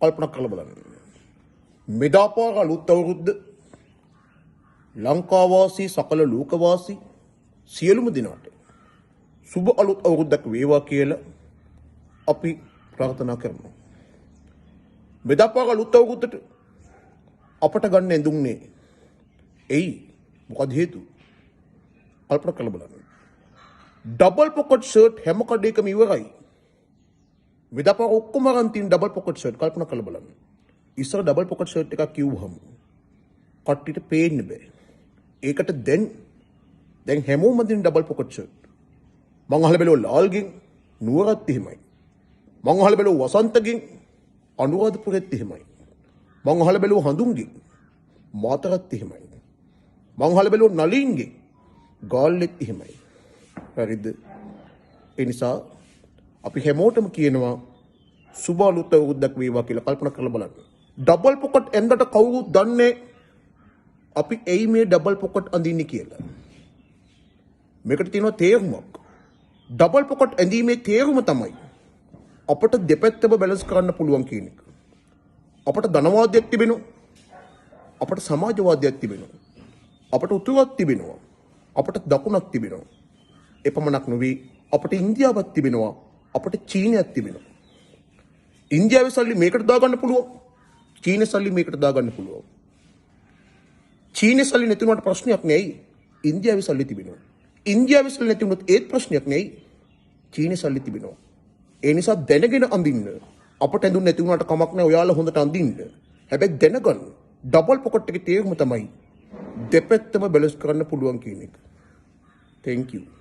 කල්පනා කරලා බලන්න. මෙදා පාර අලුත් අවුරුද්ද ලංකාවාසී සකල ලෝකවාසී සියලුම දෙනාට සුබ අලුත් අවුරුද්දක් වේවා කියලා අපි ප්‍රාර්ථනා කරනවා. මෙදා පාර අලුත් අවුරුද්දට අපට ගන්න ඇඳුම් නෑ. එයි මොකද හේතුව? කල්පනා කරලා බලන්න. ඩබල් පොකට් ෂර්ට් හැම කඩේකම ඉවරයි. මෙදා පාර ඔක්කොම අරන් තියෙන ඩබල් පොකට් ෂර්ට්. කල්පනා කරලා බලන්න. ඉස්සර ඩබල් පොකට් ෂර්ට් එකක් කිව්වහම කට්ටියට පේන්න බෑ. ඒකට දැන් දැන් හැමෝම අඳින ඩබල් පොකට් ෂර්ට්. මං අහලා බැලුවා ලාල්ගෙන්, නුවරත් එහෙමයි. මං අහලා බැලුවා වසන්තගෙන්, අනුරාධපුරෙත් එහෙමයි. මං අහලා බැලුවා හඳුන්ගෙන්, මාතරත් එහෙමයි. මං අහලා බැලුවා නලින්ගෙන්, ගාල්ලෙත් එහෙමයි. හරිද? ඒ නිසා අපි හැමෝටම කියනවා සුබ අලුත් අවුරුද්දක් වේවා කියලා. කල්පනා කරලා බලන්න. ඩබල් පොකට් ඇඳට කවුරුත් දන්නේ අපි ඇයි මේ ඩබල් පොකට් අඳින්නේ කියලා. මේකට තියෙනවා තේරුමක්. ඩබල් පොකට් ඇඳීමේ තේරුම තමයි අපට දෙපැත්තම බැලන්ස් කරන්න පුළුවන් කියන එක. අපට ධනවාදයක් තිබෙනවා. අපට සමාජවාදයක් තිබෙනවා. අපට උතුරක් තිබෙනවා. අපට දකුණක් තිබෙනවා. එපමණක් නොවේ, අපට ඉන්දියාවක් තිබෙනවා. අපට චීනයක් තිබෙනවා. ඉන්දියාවේ සල්ලි මේකට දාගන්න පුළුවන්. චීන සල්ලි මේකට දාගන්න පුළුවන්. චීන සල්ලි නැති වුණාට ප්‍රශ්නයක් නෑ. ඉන්දියාවේ සල්ලි තිබෙනවා. ඉන්දියාවේ සල්ලි නැති වුණොත් ඒත් ප්‍රශ්නයක් නෑ. චීන සල්ලි තිබෙනවා. ඒ නිසා දැනගෙන අඳින්න. අපට ඇඳුම් නැති වුණාට කමක් නෑ, ඔයාලා හොඳට අඳින්න. හැබැයි දැනගන්න, ඩබල් පොකට් එකේ තේරුම තමයි දෙපැත්තම බැලන්ස් කරන්න පුළුවන් කියන එක. Thank you.